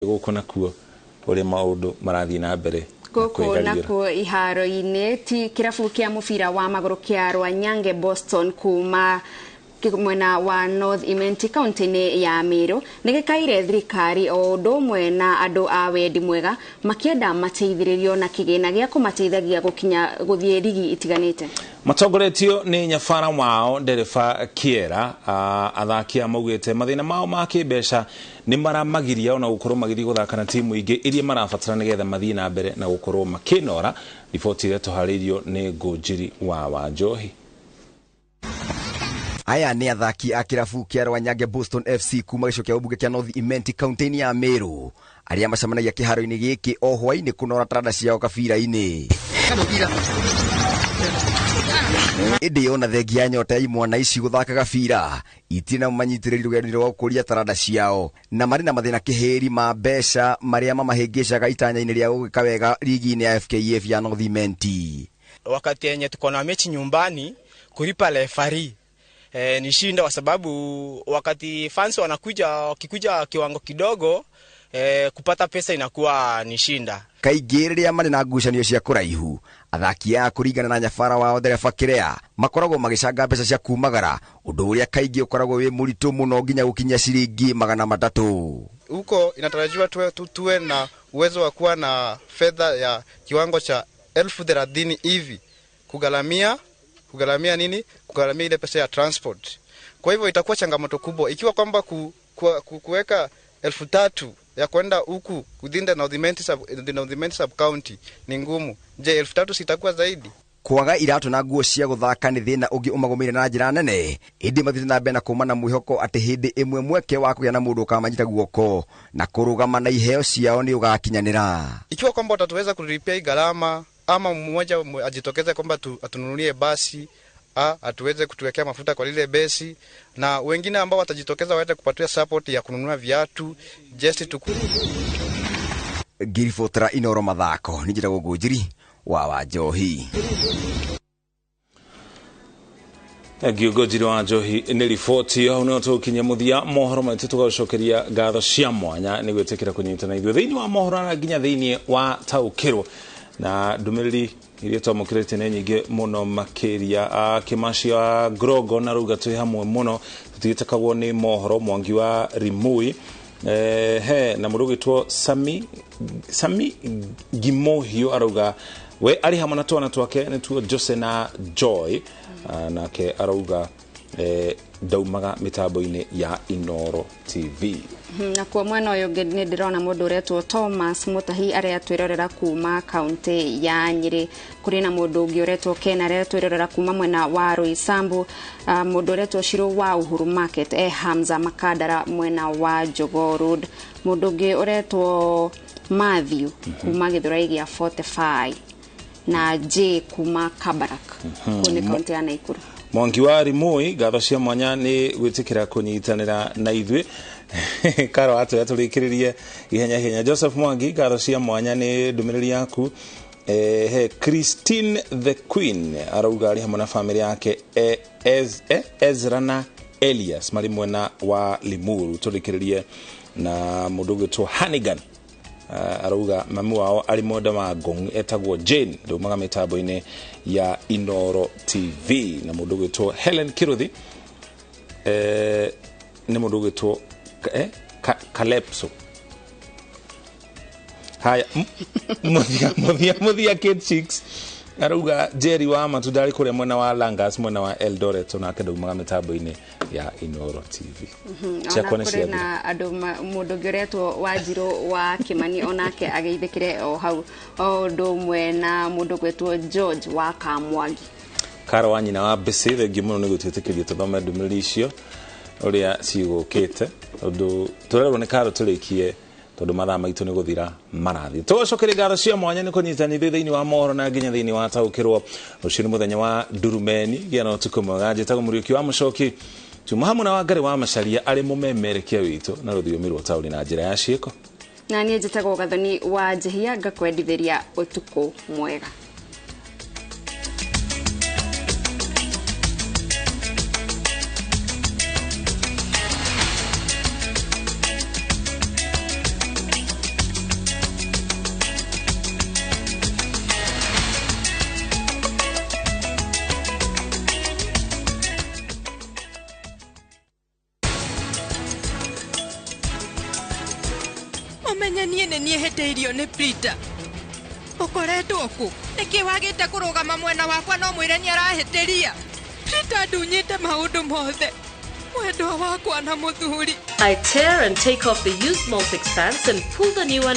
Gũkũ nakuo ũrĩa maũndũ marathiĩ na mbere gũkũ nakuo iharo-inĩ ti kĩrabu kĩa mũbira wa magũrũ kĩa Rwanyange Boston kuma mwena wa North Imenti kaunti-inĩ ya Meru nĩ gĩkaire thirikari o ũndũ ũmwe na andũ a wendi mwega makĩenda mateithĩrĩrio na kĩgĩna gĩa kũmateithagia gũkinya gũthiĩ rigi itiganĩte. Matongoretio nĩ nyabara wao ndereba Kĩera, athaki a maugĩte mathĩna mao ma kĩmbeca nĩ maramagiria ona gũkorwo magĩthiĩ gũthaka na timu ingĩ iria marabatara nĩgetha mathiĩ na mbere na gũkorwo makĩnora. Riboti ĩrĩa tũharĩirio nĩ Ngũnjiri wa Wanjohi. Aya nĩ athaki a kĩrabu kĩa Rwanyange Boston FC kuma gĩcigo kĩa ũmbunge kĩa North Imenti kaunti-inĩ ya Meru arĩa macemanagia kĩharo-inĩ gĩkĩ o hwaĩ-inĩ kũnora taranda ciao kabira-inĩ. Ĩndĩ ona thengia ya nyota ya imwana ici gũthaka gabira itirĩ na manyitĩrĩri rũgendo-inĩ rwa gũkũria taranda ciao na marĩ na mathĩna kĩhĩri ma mbeca marĩa mamahĩngĩcaga itanya-inĩ rĩa gũgĩka wega rigi-inĩ ya FKF ya North Imenti. Wakati yenye tuko na mechi nyumbani kulipa refari ni shinda kwa sababu wakati fans wanakuja wakikuja kiwango kidogo kupata pesa inakuwa ni shinda. Kaingĩ rĩrĩa marĩ na ngucanio cia kũraihu athaki aya kũringana na nyabara wao ndereba Kĩrea makoragwo magĩcanga mbeca cia kumagara ũndũ ũrĩa kaingĩ ũkoragwo wĩ mũritũ mũno nginya gũkinya ciringi 300. Huko inatarajiwa tuwe na uwezo wa kuwa na fedha ya kiwango cha 30,000 hivi kugharamia nini? Kugharamia ile pesa ya transport. Kwa hivyo itakuwa changamoto kubwa ikiwa kwamba kuweka 3,000 ya kwenda huku within the North Imenti sub county ni ngumu. Je, 3,000 sitakuwa zaidi? Kwaga iratũ na nguo cia gũthaka nĩ thĩna ũngĩ ũmagũmĩire na njĩra nene ĩndĩ mathiĩte na mbere na kũma na mwĩhoko atĩ hĩndĩ ĩmwe mweke wa kũgĩa na mũndũ ũkamanyita guoko na kũrũgama na iheo ciao nĩ ũgakinyanĩra. Ikiwa kwamba watatuweza kulipia hii gharama ama mmoja ajitokeze kwamba atununulie basi atuweze kutuwekea mafuta kwa lile besi, na wengine ambao watajitokeza waweze kupatia support ya kununua viatu just to Ngiribotra Inoro mathako ni njĩtagwo Ngũnjiri wa Wanjohi. Thank you Ngũnjiri wa Njohi nĩ riboti hau nĩho tũgũkinyia mũthia mohoro maitũ tũgagũcokeria ngatho cia mwanya nĩ gwĩtĩkĩra kũnyitana ithuĩ thĩinĩ wa mohoro na nginya thĩinĩ wa taũkĩrwo na ndũmĩrĩri iria twamũkĩrĩte nĩ nyingĩ mũno makĩria. Kĩmaci wa Grogo na rauga twĩ hamwe mũno tũtigĩtakagwo nĩ mohoro. Mwangi wa Rimui he na mũndũ ũgĩtwo Sami Gimohio arauga we arĩ hamwe na twana twake nĩtuo Jose na Joy, nake arauga ndaumaga mĩtambo-inĩ ya Inoro TV. Na kwa mwena ũyũ ũngĩ nĩ ndĩrona mũndũ ũretwo Thomas Mutahi arĩa twĩrorera kuma kaunti ya Nyĩrĩ. Kũrĩ na mũndũ ũngĩ ũretwo Ken arĩa twĩrorera kuma mwena wa Roysambu, mũndũ ũretwo Shiro wa Uhuru Market Hamza Makandara mwena wa Jogoo Road, mũndũ ũngĩ ũretwo Matthew kuma Gĩthũrai gĩa 45 na J kuma Kabarak kũu nĩ kaunti ya Naikuru. Mwangi wa Rimui ngatho cia mwanya nĩ gwĩtĩkĩra kũnyitanĩra na ithuĩ. Karo atũrĩa tũrĩkĩrĩrie ihenya ihenya. Joseph Mwangi ngatho cia mwanya nĩ ndũmĩrĩri yaku. He Christine the Queen arauga arĩ hamwe na famĩlĩ yake Ezra na Elias marĩ mwena wa Limuru. Tũrĩkĩrĩrie na mũndũ ũgwĩtwo Hannigan arauga mami wao arĩ mwenda wa Ngong etagwo Jane ndaumaga mĩtambo-inĩ ya Inoro TV. Na mũndũ ũgwĩtwo Helen Kiruthi nĩ mũndũ ũgwĩtwo Calypso. Haya, muthia Kate Chicks arauga Jerry wa matunda arĩ kũrĩa mwena wa Langas mwena wa Eldoret onake ndaumaga mĩtambo-inĩ ya Inoro TV. Ona kũrĩ na andũ mũndũ ũngĩ ũretwo Wanjirũ wa Kĩmani onake ageithĩkĩre o hau o ũndũ ũmwe na mũndũ ũgwĩtwo George wa Kamwangi. Karo wa nyina wa Mbĩcĩ, thengiũ mũno nĩ gũtwĩtĩkĩria tũthome ndũmĩrĩri icio ũrĩa cigũkĩte tondũ tũrerwo nĩ Karo tũrĩkie tondũ mathaa maitũ nĩ gũthira marathiĩ. Tũgũcokeria ngatho cia mwanya nĩ kũnyitanithio thĩinĩ wa mohoro na nginya thĩinĩ wa taũkĩrwo. Rũciũ nĩ mũthenya wa ndurumeni, gĩa na ũtukũ mwega. Njĩtagwo Mũriũki wa Mũcoki, tuma hamwe na Wangari wa Macharia arĩ mũmemerekia witũ na rũthiomi rwa taũni na njĩra ya ciĩko. Na niĩ njĩtagwo Gathoni wa Njihia ngakwendithĩria ũtukũ mwega. Ũmenye niĩ nĩ niĩ hĩtĩirio nĩ Peter. Ũkoretwo kũ? Nĩkĩ wagĩte kũrũgama mwena wakwa no mwĩre nĩ arahĩtĩria? Peter ndunyĩte maũndũ mothe. Mwendwa wakwa na mũthuri. I tear and take off the used Molfix pants and pull the new one